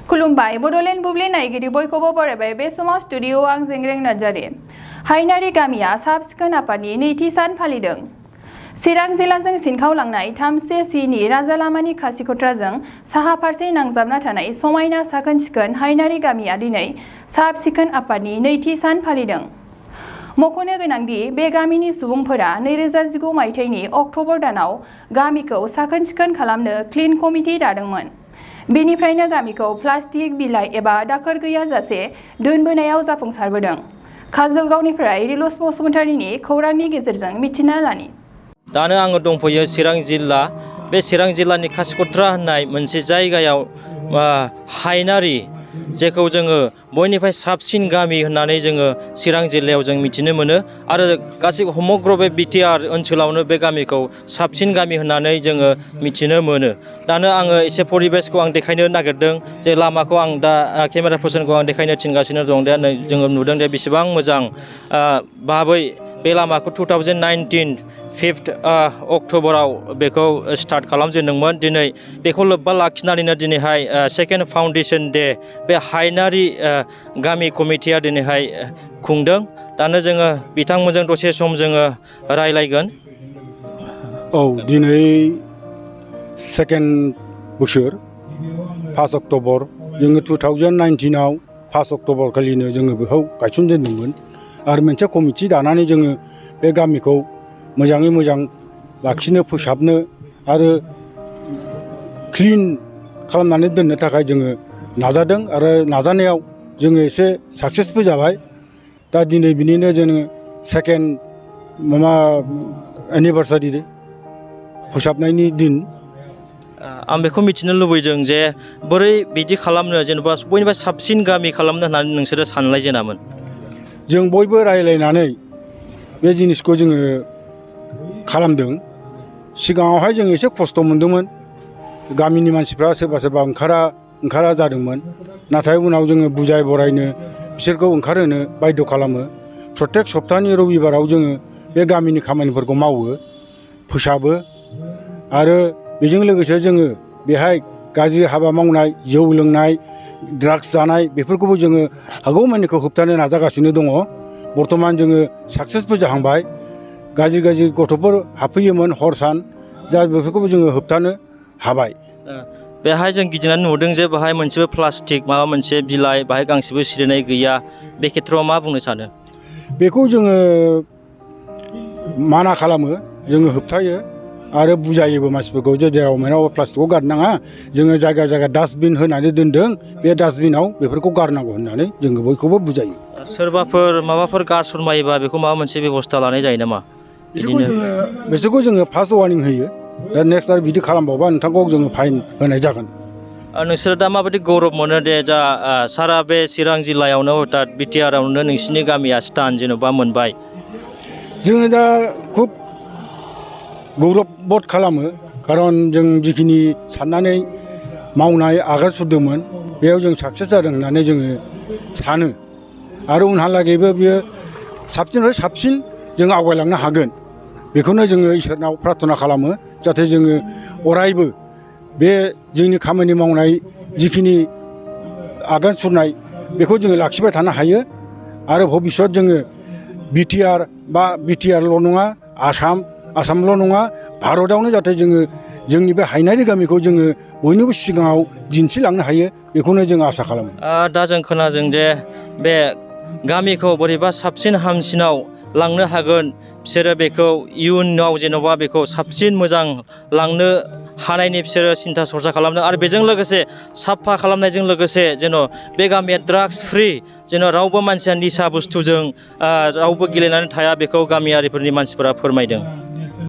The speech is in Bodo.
खुलुमबाय बड'लेण्ड बुब्लि नायगिरि बयखौबो बरायबाय बे समाव स्टुडिअ आं जेंग्रें नार्जारि हायनारि गामिया साब सिखोन आफादनि नैथि सान फालिदों। चिरां जिल्लाजों सिनखावलांनाय 3C राजा लामानि खासिखत्राजों साहा फारसे नांजाबना थानाय समायना साखोन सिखोन हायनारि गामिया दिनै साब सिखोन आफादनि नैथि सान फालिदों। मख'नो गोनांदि बे गामिनि सुबुंफोरा 2019 मायथाइनि अक्ट'बर दानाव गामिखौ साखोन सिखोन खालामनो क्लिन कमिटि दादोंमोन। बेनिफ्रायनो गामिखौ प्लास्टिक बिलाइ एबा दाखोर गैयाजासे दोनबोनायाव जाफुंसारबोदों। काजलगावनिफ्राय रिलस बसुमतारीनि खौरांनि गेजेरजों मिथिना लानि। दानो आङो दंफैयो चिरां जिल्ला बे चिरां जिल्लानि खासिखत्रा होननाय मोनसे जायगायाव हायनारि जेखौ जोङो बयनिफ्राय साबसिन गामि होननानै जोङो चिरां जिल्लायाव जों मिथिनो मोनो आरो गासैबो समग्र बे बिटिआर ओनसोलावनो बे गामिखौ साबसिन गामि होननानै जोङो मिथिनो मोनो। दानो आङो एसे परिबेसखौ आं देखायनो नागिरदों जे लामाखौ आं दा केमेरा पार्सनखौ आं देखायनो थिनगासिनो दं। दा जोङो नुदों दे बेसेबां मोजां भाबै बे लामाखौ 2019 5 अक्ट'बराव बेखौ स्टार्ट खालामजेनदोंमोन। दिनै बेखौ लोब्बा लाखिनानैनो दिनैहाय सेकेन्ड फाउन्डेसन डे बे हायनारि गामि कमिटिया दिनैहाय खुंदों। दानो जोङो बिथांमोनजों दसे सम जोङो रायलायगोन। दिनै सेकेन्ड बोसोर 5 अक्ट'बर जोङो 2019आव 5 अक्ट'बर खालिनो जोङो बेखौ गायसनजेनदोंमोन आरो मोनसे कमिटि दानानै जोङो बे गामिखौ मोजाङै मोजां लाखिनो फोसाबनो आरो क्लिन खालामनानै दोननो थाखाय जोङो नाजादों आरो नाजानायाव जोङो एसे साक्सेसबो जाबाय। दा दिनै बिनिनो जोङो सेकेन्ड एनिभार्सारि फोसाबनायनि दिन। आं बेखौ मिथिनो लुबैदों जे बोरै बिदि खालामनो जेनेबा बयनिफ्राय साबसिन गामि खालामनो होननानै नोंसोरो सानलायजेनामोन? जों बयबो रायलायनानै बे जिनिसखौ जोङो खालामदों। सिगाङावहाय जों एसे खस्थ' मोनदोंमोन। गामिनि मानसिफ्रा सोरबा सोरबा ओंखारा जादोंमोन। नाथाय उनाव जोङो बुजाय बरायनो बिसोरखौ ओंखारहोनो बायद' खालामो। प्रत्येक सप्तानि रबिबाराव जोङो बे गामिनि खामानिफोरखौ मावो फोसाबो आरो बेजों लोगोसे जोङो बेहाय गाज्रि हाबा मावनाय जौ लोंनाय ड्राग्स जानाय बेफोरखौबो जोङो हागौमानिखौ होबथानो नाजागासिनो दङ। बर्थमान जोङो साक्सेसबो जाहांबाय। गाज्रि गथ'फोर हाबफैयोमोन हर सान दा बेफोरखौबो जोङो होबथानो हाबाय। बेहाय जों गिदिंनानै नुदों जे बेहाय मोनसेबो प्लास्टिक माबा मोनसे बिलाइ बाहाय गांसेबो सिरिनाय गैया। बे खेथ्रआव मा बुंनो सानो? बेखौ जोङो माना खालामो, जोङो होबथायो आरो बुजायोबो मानसिफोरखौ जे जेराव मेराव प्लास्टिकखौ गारनाङा। जोङो जायगा डास्टबिन होनानै दोनदों। बे डास्टबिनाव बेफोरखौ गारनांगौ होननानै जोङो बयखौबो बुजायो। सोरबाफोर माबाफोर गारसनमायोबा बेखौ माबा मोनसे बेबस्था लानाय जायो नामा? बिसोरखौ जोङो फार्स्ट वार्निं होयो। दा नेक्स्ट आरो बिदि खालामबावबा नोंथांखौ जोङो फाइन होनाय जागोन। नोंसोरो दा माबायदि गौरब मोनो दे जा सारा बे चिरां जिल्लायावनो हथात बिटिआरावनो नोंसिनि गामिया स्टान जेन'बा मोनबाय? जोङो दा खुब गौरब बोध खालामो। खारन जों जिखिनि साननानै मावनाय आगान सुरदोंमोन बेयाव जों साक्सेस जादों होननानै जोङो सानो आरो उनहालागैबो बियो साबसिननिफ्राय साबसिन जों आवगायलांनो हागोन। बेखौनो जोङो इसोरनाव प्रार्थना खालामो जाहाथे जोङो अरायबो बे जोंनि खामानि मावनाय जिखिनि आगान सुरनाय बेखौ जोङो लाखिबाय थानो हायो आरो भबिष्यत जोङो बिटिआरल' नङा आसामल' नङा भारतआवनो जाहाथे जोङो जोंनि बे हायनारि गामिखौ जोङो बयनिबो सिगाङाव दिन्थिलांनो हायो बेखौनो जों आसा खालामो। दा जों खोनादों जे बे गामिखौ बोरैबा साबसिन हामसिनाव लांनो हागोन बिसोरो बेखौ इयुनाव जेन'बा बेखौ साबसिन मोजां लांनो हानायनि बिसोरो सिन्था सरसा खालामदों आरो बेजों लोगोसे साफा खालामनायजों लोगोसे जेन' बे गामिया ड्राग्स फ्रि जेन' रावबो मानसिया निसा बुस्थुजों रावबो गेलेनानै थाया बेखौ गामियारिफोरनि मानसिफोरा फोरमायदों।